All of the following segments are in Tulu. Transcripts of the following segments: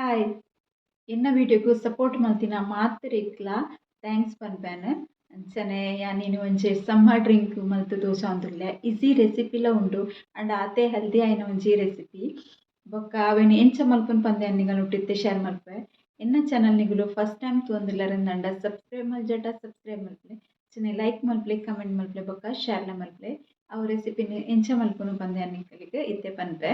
ಹಾಯ್, ಎನ್ನ ವಿಡಿಯೋಗು ಸಪೋರ್ಟ್ ಮಲ್ತಿನ ಮಾತೆರೆಗ್ಲಾ thanks ಪನ್ಪೇನ್. ಅಂಚನೆ ಯಾನ್ ಇನಿ ಒಂಜಿ ಸಮ್ಮರ್ ಡ್ರಿಂಕ್ ಮಲ್ತ್ ತೋಜಾವೊಂದುಲ್ಲೆ. ಈಸಿ ರೆಸಿಪಿಲ ಉಂಡು ಅಂಡ ಆತೆ ಹೆಲ್ದಿ ಆಯಿನ ಒಂಜಿ ರೆಸಿಪಿ. ಬೊಕ್ಕ ಅವೆನ್ ಎಂಚ ಮಲ್ಪುನು ಪಂದ್ ಯಾನ್ ನಿಗಲ್ನೊಟ್ಟು ಇತ್ತೆ ಶೇರ್ ಮಲ್ಪುವೆ. ಎನ್ನ ಚಾನಲ್ ನಿಗುಲು ಫಸ್ಟ್ ಟೈಮ್ ತೂವೊಂದುಲ್ಲರಂದಂಡ ಸಬ್ಸ್ಕ್ರೈಬ್ ಮಲ್ಜಡ ಸಬ್ಸ್ಕ್ರೈಬ್ ಮಲ್ಪುಲೆ. ಅಂಚನೆ ಲೈಕ್ ಮಲ್ಪುಲೆ, ಕಮೆಂಟ್ ಮಲ್ಪುಲೆ ಬೊಕ್ಕ ಶೇರ್ಲ ಮಲ್ಪುಲೆ. ಅವು ರೆಸಿಪಿನ್ ಎಂಚ ಮಲ್ಪುನು ಪಂದ್ ಯಾನ್ ನಿಕಲೆಗ್ ಇತ್ತೆ ಪನ್ಪೆ.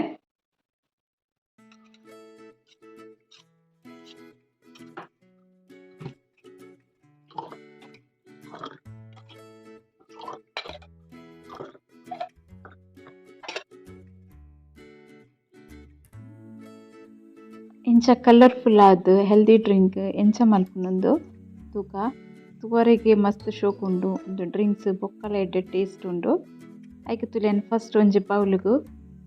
ಇಂಚ ಕಲರ್ಫುಲ್ ಆದ್ ಹೆಲ್ದಿ ಡ್ರಿಂಕ್ ಎಂಚ ಮಲ್ಪುನಂದು ತೂಕ. ತೂವರೆಗೆ ಮಸ್ತ್ ಶೋಕ್ ಉಂಡು. ಉಂದು ಡ್ರಿಂಕ್ಸ್ ಬೊಕ್ಕಲ ಎಡ್ಡೆ ಟೇಸ್ಟ್ ಉಂಡು. ಐಕ್ ತುಲೆನ್ ಫಸ್ಟ್ ಒಂಜಿ ಬೌಲುಗು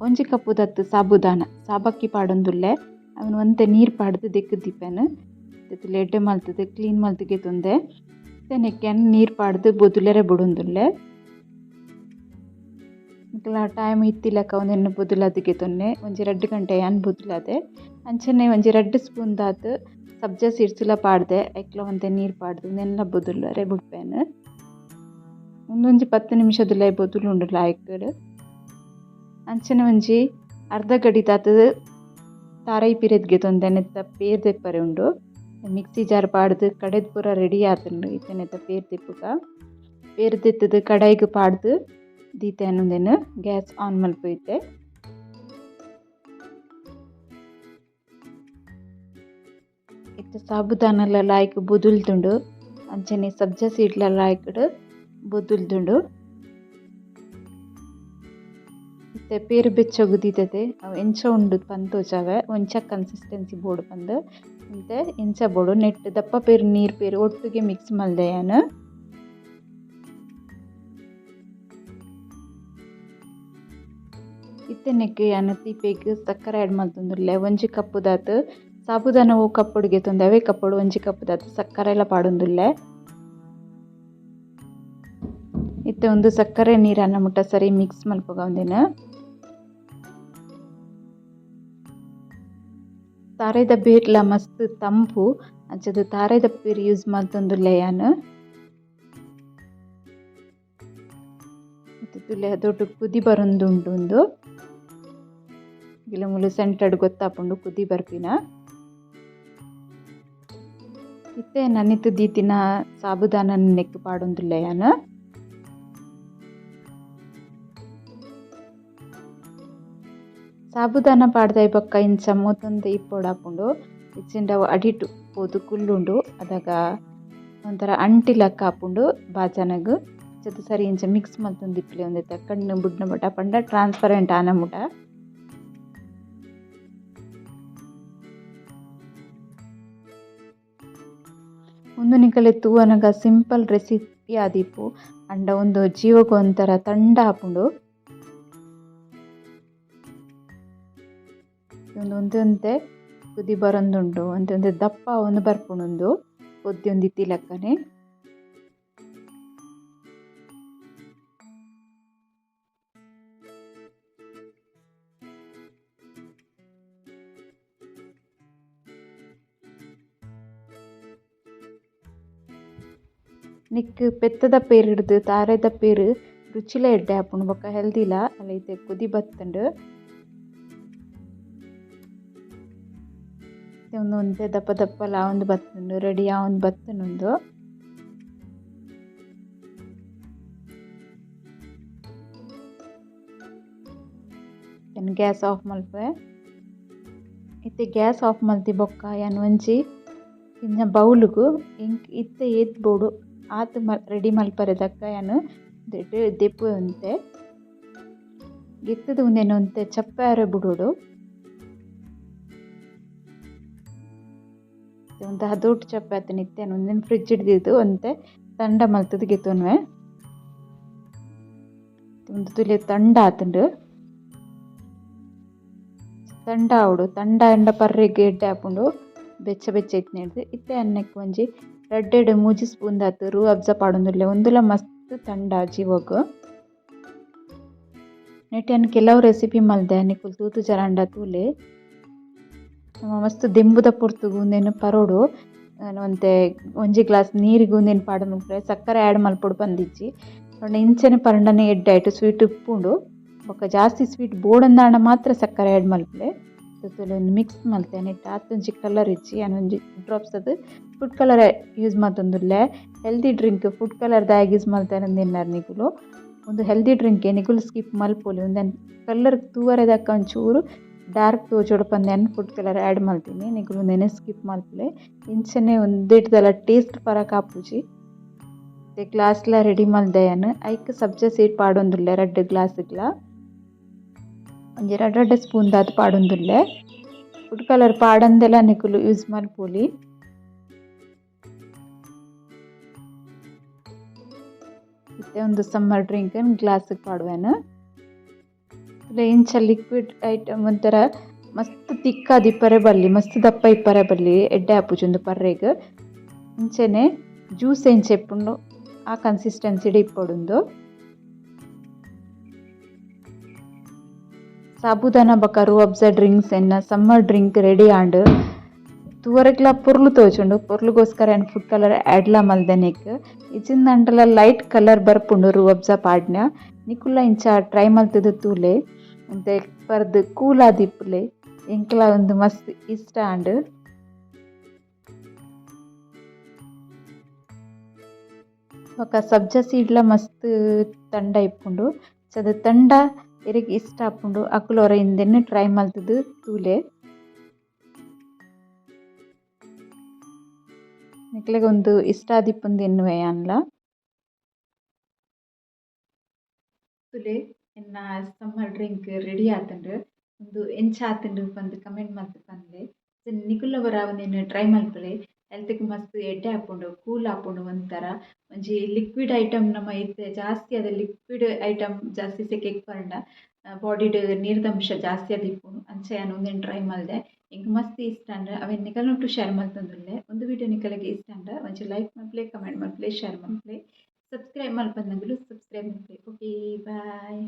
ಒಂಜಿ ಕಪ್ಪು ದತ್ತ್ ಸಾಬುದಾನ ಸಾಬಕ್ಕಿ ಪಾಡೊಂದುಲ್ಲೆ. ಅವೆನ್ ಒಂತೆ ನೀರ್ ಪಾಡ್ದ್ ದೆಕ್ಕ್ ದೀಪೆನ್. ತುಲೆ ಎಡ್ಡೆ ಮಲ್ತ್‌ದ್ ಕ್ಲೀನ್ ಮಲ್ತ್ ಗೆತೊಂದೆ. ಇತ್ತೆ ನೆಕ್ಕ್ ಯಾನ್ ನೀರ್ ಪಾಡ್ದ್ ಬೊದುಲೆರೆ ಬುಡೊಂದುಲ್ಲೆ. ನಿಕಲ್ನ ಟೈಮ್ ಇತ್ತಿಲೆಕ ಉಂದೆನ್ ಬೊದುಲಾದ್ ಗೆತೊನ್ನೆ. ಒಂಜಿ ರಡ್ಡ್ ಗಂಟೆ ಯಾನ್ ಬೊದುಲಾದೆ. ಅಂಚನೆ ಒಂಜಿ ರಡ್ಡ್ ಸ್ಪೂನ್ ದಾತ್ ಸಬ್ಜಾ ಸೀಡ್ಸ್ ಲ ಪಾಡ್ದೆ. ಐಕ್ಲ ಒಂತೆ ನೀರ್ ಪಾಡ್ದ್ ಉಂದೆನ್ಲ ಬೊದುಲರೆ ಬುಡ್ಪೆನ್. ಉಂದೊಂಜಿ 10 ನಿಮಿಷದುಲಾಯಿ ಬೊದುಲುಂಡು ಲಾಯ್ಕಡ್. ಅಂಚನೆ ಒಂಜಿ ಅರ್ಧ ಗಡಿದಾತ್ ತಾರಾಯಿ ಪಿರೆದ್ ಗೆತೊಂದೆ. ನೆತ್ತ ಪೇರ್ ದೆಪ್ಪರೆ ಉಂಡು. ಮಿಕ್ಸಿ ಜಾರ್ ಪಾಡ್ದ್ ಕಡೆದ್ ಪೂರ ರೆಡಿ ಆತುಂಡು. ಇತ್ತೆ ನೆತ್ತ ಪೇರ್ ದೆಪ್ಪುಗ. ಪೇರ್ ದೆತ್ತುದು ಕಡಾಯಿಗ್ ಪಾಡ್ದ್ ದೀತೆ ಉಂದೆನ್ ಗ್ಯಾಸ್ ಆನ್ ಮಲ್ಪು ಇತ್ತೆ. ಇತ್ತೆ ಸಾಬುದಾನಲ ಲಾಯ್ಕ್ ಬೊದುಲ್ದುಂಡು. ಅಂಚನೆ ಸಬ್ಜಾ ಸೀಡ್ಲ ಲಾಯ್ಕ್ಡ್ ಬೊದುಲ್ದುಂಡು. ಇತ್ತೆ ಪೇರ್ ಬೆಚ್ಚೊಗು ದೀತತೆ ಅವು ಎಂಚ ಉಂಡು ಪಂದ್ ತೋಜಾವೆ. ಒಂಚ ಕನ್ಸಿಸ್ಟೆನ್ಸಿ ಬೋಡು ಪಂದ್. ಇತ್ತೆ ಎಂಚ ಬೋಡು ನೆಟ್ಟ್ ದಪ್ಪ ಪೇರ್ ನೀರ್ ಪೇರ್ ಒಟ್ಟುಗೆ ಮಿಕ್ಸ್ ಮಲ್ದೆ ಯಾನ್. ಇತ್ತೆ ನೆಕ್ಕ್ ಯಾನ್ ತೀಪೆಗ್ ಸಕ್ಕರೆ ಆಡ್ ಮಲ್ತೊಂದುಲ್ಲೆ. ಒಂಜಿ ಕಪ್ಪುದಾತ್ ಸಾಬುದಾನ ಒವು ಕಪ್ಪುಡು ಗೆತೊಂದೆ ಅವೇ ಕಪ್ಪುಡು ಒಂಜಿ ಕಪ್ಪುದಾತ್ ಸಕ್ಕರೆಲ ಪಾಡೊಂದುಲ್ಲೆ. ಇತ್ತೆ ಉಂದು ಸಕ್ಕರೆ ನೀರನ್ನ ಮುಟ್ಟ ಸರಿ ಮಿಕ್ಸ್ ಮಲ್ಪುಗ ಉಂದೆನ್. ತಾರೆದ ಬೇರ್ಲ ಮಸ್ತ್ ತಂಪು ಅಂಚದ ತಾರೆದ ಪೇರ್ ಯೂಸ್ ಮಲ್ತೊಂದುಲ್ಲೆ ಯಾನ್. ಇತ್ತೆ ತೂಲೆ ದೊಡ್ಡ ಕುದಿ ಬರೊಂದುಂಡು ಉಂದು. ಮೂಲು ಸೆಂಟರ್ಡ್ ಗೊತ್ತಾಪುಂಡು ಕುದಿ ಬರ್ಪಿನ. ಇತ್ತೆ ನನಿತ್ ದೀತಿನ ಸಾಬುದಾನ ನೆಕ್ಕ್ ಪಾಡೊಂದುಲ್ಲೆ ಯಾನ್. ಸಾಬುದಾನ ಪಾಡ್ದಾಯಿ ಬೊಕ್ಕ ಇಂಚ ಮೂತೊಂದು ಇಪ್ಪೊಡಾಪುಂಡು. ಇಜ್ಜಿಂಡ ಅವು ಅಡಿಟ್ ಪೋದು ಕುಲ್ಲುಂಡು. ಅದಗ ಒಂಥರ ಅಂಟಿ ಲೆಕ್ಕ ಆಪುಂಡು ಬಾಜನಗ್. ಅಂಚದ ಸರಿ ಇಂಚ ಮಿಕ್ಸ್ ಮಲ್ತೊಂದು ಇಪ್ಪುಲೆ ಉಂದೆತ ಕಣ್ಣು ಬುಡ್ನ ಮುಟ ಪಂಡ ಟ್ರಾನ್ಸ್ಪರೆಂಟ್ ಆನ ಮುಟ. ಉಂದು ನಿಕಲೆ ತೂವನಗ ಸಿಂಪಲ್ ರೆಸಿಪಿ ಆದಿಪ್ಪು. ಅಂಡ ಉಂದು ಜೀವಗ್ ಒಂಥರ ತಂಡ ಆಪುಂಡು. ಉಂದು ಒಂತೆ ಒಂತೆ ಕುದಿ ಬರೊಂದುಂಡು. ಒಂತೆ ಒಂತೆ ದಪ್ಪ ಆವೊಂದು ಬರ್ಪುಂಡು ಉಂದು ಕೊದ್ಯೊಂದು ಇತ್ತಿಲೆಕ್ಕನೆ. ನಿಕ್ಕ್ ಪೆತ್ತದ ಪೇರ್ ಇಡ್ದ್ ತಾರೆದ ಪೇರ್ ರುಚಿಲ ಎಡ್ಡೆ ಆಪುಂಡು ಬೊಕ್ಕ ಹೆಲ್ದಿಲ. ಅಲ್ಲ ಇತ್ತೆ ಕುದಿ ಬತ್ತುಂಡು. ಉಂದು ಒಂತೆ ದಪ್ಪ ದಪ್ಪಲ ಆವೊಂದು ಬತ್ತುಂಡು ರೆಡಿ ಆವೊಂದು ಬತ್ತುಂಡು ಉಂದು. ಗ್ಯಾಸ್ ಆಫ್ ಮಲ್ಪುವೆ. ಇತ್ತೆ ಗ್ಯಾಸ್ ಆಫ್ ಮಲ್ತಿ ಬೊಕ್ಕ ಯಾನ್ ಒಂಜಿ ಕಿನ್ನ ಬೌಲುಗು ಎಂಕ್ ಇತ್ತೆ ಏತ್ ಬೋಡು ಆತ್ ರೆಡಿ ಮಲ್ಪರೆ ದಕ್ಕ ಯಾನ್ ದೆಪ್ಪುವೆ ಒಂತೆ. ಗೆತ್ತುದು ಉಂದೆನ್ ಒಂತೆ ಚಪ್ಪೆ ಆರೆ ಬುಡೊಡು. ಒಂತೆ ಹದೋಟು ಚಪ್ಪೆ ಆತುಂಡು ಇತ್ತೆ ಯಾನ್ ಉಂದೆನ್ ಫ್ರಿಡ್ಜ್ ಡ್ ದೀದ್ ಒಂತೆ ತಂಡ ಮಲ್ತುದು ಗೆತೊನುವೆ. ಉಂದು ತೂಲೆ ತಂಡ ಆತುಂಡು. ತಂಡ ಆವೊಡು. ತಂಡ ಆಂಡ ಪರ್ರೆಗ್ ಎಡ್ಡೆ ಆಪುಂಡು. ಬೆಚ್ಚ ಬೆಚ್ಚ ಇತ್ತಿನೆಡ್ದ್. ಇತ್ತೆ ಅನ್ನಕ್ಕೆ ಒಂಜಿ ರಡ್ಡೆಡ್ ಮೂಜಿ ಸ್ಪೂನ್ ದಾತ್ ರೂ ಅಬ್ಜ ಪಾಡೊಂದುಲ್ಲೆ. ಉಂದುಲ ಮಸ್ತ್ ತಂಡ ಜೀವಗ್. ನೆಟ್ ಯಾನ್ ಕೆಲವು ರೆಸಿಪಿ ಮಲ್ದೆ ನಿಕುಲು ತೂತುಜರಾಂಡ ತೂಲೆ. ನಮ ಮಸ್ತ್ ದೆಂಬುದ ಪೊರ್ತುಗು ಉಂದೆನ್ ಪರೋಡು. ಒಂತೆ ಒಂಜಿ ಗ್ಲಾಸ್ ನೀರಿಗೆ ಉಂದೆನ್ ಪಾಡೊಂದು ಸಕ್ಕರೆ ಆ್ಯಡ್ ಮಲ್ಪೊಡು ಪಂದಿಜ್ಜಿ. ಪಂಡ ಇಂಚನೆ ಪರಂಡನೆ ಎಡ್ಡೆ ಆಯ್ತು ಸ್ವೀಟ್ ಉಪ್ಪುಂಡು. ಬೊಕ್ಕ ಜಾಸ್ತಿ ಸ್ವೀಟ್ ಬೋಡಂದಾಂಡ ಮಾತ್ರ ಸಕ್ಕರೆ ಆ್ಯಡ್ ಮಲ್ಪುಲೆ. ಮಿಕ್ಸ್ ಮಲ್ತೆ ನೆಟ್ಟ್ ಆತೊಂಜಿ ಕಲರ್ ಇಜ್ಜಿ ಯಾನ್ ಒಂಜಿ ಡ್ರಾಪ್ಸ್ ಅದು ಫುಡ್ ಕಲರ್ ಯೂಸ್ ಮಲ್ತೊಂದುಲ್ಲೆ. ಹೆಲ್ದಿ ಡ್ರಿಂಕ್ ಫುಡ್ ಕಲರ್ ದಾಯೆಗ್ ಯೂಸ್ ಮಲ್ತೆರ್ ಎನ್ನರ್ ನಿಕುಲು. ಉಂದು ಹೆಲ್ದಿ ಡ್ರಿಂಕ್ ನಿಕುಲು ಸ್ಕಿಪ್ ಮಲ್ಪೊಲಿ. ಉಂದೆನ್ ಕಲರ್ ತೂವರೆ ದಕ್ಕ ಒಂಚೂರು ಡಾರ್ಕ್ ತೋಜೊಡು ಪಂದ್ ಯಾನ್ ಫುಡ್ ಕಲರ್ ಆ್ಯಡ್ ಮಲ್ತಿನಿ. ನಿಕುಲು ಉಂದೆನ್ ಸ್ಕಿಪ್ ಮಲ್ಪುಲೆ. ಇಂಚನೆ ಉಂದೆಟ್ದಲ ಟೇಸ್ಟ್ ಫರಕ್ ಆಪುಜಿ. ಗ್ಲಾಸ್ಲ ರೆಡಿ ಮಲ್ದೆ ಯಾನ್. ಐಕ್ ಸಬ್ಜಾ ಸೀಡ್ ಪಾಡೊಂದುಲ್ಲೆ ರಡ್ಡ್ ಗ್ಲಾಸ್ಗ್ಲ. ಒಂಜಿ ರಡ್ಡ್ ರಡ್ಡ್ ಸ್ಪೂನ್ ದಾತ್ ಪಾಡೊಂದುಲ್ಲೆ. ಫುಡ್ ಕಲರ್ ಪಾಡಂದೆಲ ನಿಕುಲು ಯೂಸ್ ಮಲ್ಪೊಲಿ. ಇತ್ತೆ ಉಂದು ಸಮ್ಮರ್ ಡ್ರಿಂಕ್ ಗ್ಲಾಸ್ ಪಾಡುವೆನ್. ಇಂಚ ಲಿಕ್ವಿಡ್ ಐಟಮ್ ಒಂಥರ ಮಸ್ತ್ ತಿಕ್ ಆದಿಪ್ಪರೆ ಬಲ್ಲಿ, ಮಸ್ತ್ ದಪ್ಪ ಇಪ್ಪರೆ ಬಲ್ಲಿ, ಎಡ್ಡೆ ಆಪುಜಿ ಉಂದು ಪರ್ರೆಗ್. ಇಂಚನೆ ಜ್ಯೂಸ್ ಎಂಚ ಇಪ್ಪುಂಡು ಆ ಕನ್ಸಿಸ್ಟೆನ್ಸಿಡ್ ಇಪ್ಪೊಡುಂದು. ಸಾಬುದಾನ ಬೊಕ ರೂಅಫ್ಜಾ ಡ್ರಿಂಕ್ಸ್ ಎನ್ನ ಸಮ್ಮರ್ ಡ್ರಿಂಕ್ ರೆಡಿ ಆಂಡ್. ತೂವರೆಗ್ಲ ಪೊರ್ಲು ತೋಜುಂಡು. ಪೊರ್ಲುಗೋಸ್ಕರ ಯಾನ್ ಫುಡ್ ಕಲರ್ ಆ್ಯಡ್ಲ ಮಲ್ದೆ ನೆಕ್. ಇಜ್ಜಿಂದಾಂಡಲ ಲೈಟ್ ಕಲರ್ ಬರ್ಪುಂಡು ರೂಅಫ್ಜಾ ಪಾಡ್ನ. ನಿಕುಲ್ಲ ಇಂಚ ಟ್ರೈ ಮಲ್ತುದು ತೂಲೆ. ಒಂತೆ ಪರ್ದ್ ಕೂಲ್ ಆದಿಪ್ಪುಲೆ. ಎಂಕ್ಲ ಉಂದು ಮಸ್ತ್ ಇಷ್ಟ ಆಂಡ್. ಬೊಕ ಸಬ್ಜಾ ಸೀಡ್ಲ ಮಸ್ತ್ ತಂಡ ಇಪ್ಪುಂಡು. ಚದ ತಂಡ ಎರೆಗ್ ಇಷ್ಟ ಆಪುಂಡು ಅಕುಲು ಒರ ಇಂದೆನ್ ಟ್ರೈ ಮಲ್ತುದು ತೂಲೆ. ನಿಕ್ಲೆಗ್ ಉಂದು ಇಷ್ಟ ಆದಿಪ್ಪುಂದು ಎನ್ನುವೆ ಯಾನ್ಲ. ತೂಲೆ ಎನ್ನ ಸಮ್ಮರ್ ಡ್ರಿಂಕ್ ರೆಡಿ ಆತುಂಡು. ಉಂದು ಎಂಚ ಆತುಂಡು ಪಂದ್ ಕಮೆಂಟ್ ಮಲ್ತ್ ಪನ್ಲೆ. ನಿಕುಲ್ಲ ಒರ ಉಂದೆನ್ ಟ್ರೈ ಮಲ್ಪುಲೆ. ಹೆಲ್ತ್ ಮಸ್ತ್ ಎಡ್ಡೆ ಆಪುಂಡು, ಕೂಲ್ ಆಪುಂಡು ಒಂಥರ. ಒಂಜಿ ಲಿಕ್ವಿಡ್ ಐಟಮ್ ನಮ ಇತ್ತೆ ಜಾಸ್ತಿ ಆದ್ ಲಿಕ್ವಿಡ್ ಐಟಮ್ ಜಾಸ್ತಿ ಸೆಕೆಗ್ ಪರ್ಂಡ ಬಾಡಿಡ್ ನೀರ್ದ ಅಂಶ ಜಾಸ್ತಿ ಆದಿಪ್ಪುಂಡು. ಅಂಚ ಯಾನ್ ಉಂದೆನ್ ಟ್ರೈ ಮಲ್ದೆ. ಎಂಕ್ ಮಸ್ತ್ ಇಷ್ಟ ಆಂಡ್. ಅವೆನ್ ನಿಕಲ್ನೊಟ್ಟು ಶೇರ್ ಮಲ್ತೊಂದುಲ್ಲೆ. ಉಂದು ವಿಡಿಯೋ ನಿಕಲೆಗ್ ಇಷ್ಟ ಆಂಡ ಒಂಜಿ ಲೈಕ್ ಮಲ್ಪುಲೆ, ಕಮೆಂಟ್ ಮಲ್ಪುಲೆ, ಶೇರ್ ಮಲ್ಪುಲೆ. ಸಬ್ಸ್ಕ್ರೈಬ್ ಮಲ್ಪಂದಗುಲು ಸಬ್ಸ್ಕ್ರೈಬ್ ಮಲ್ಪುಲೆ. Okay bye.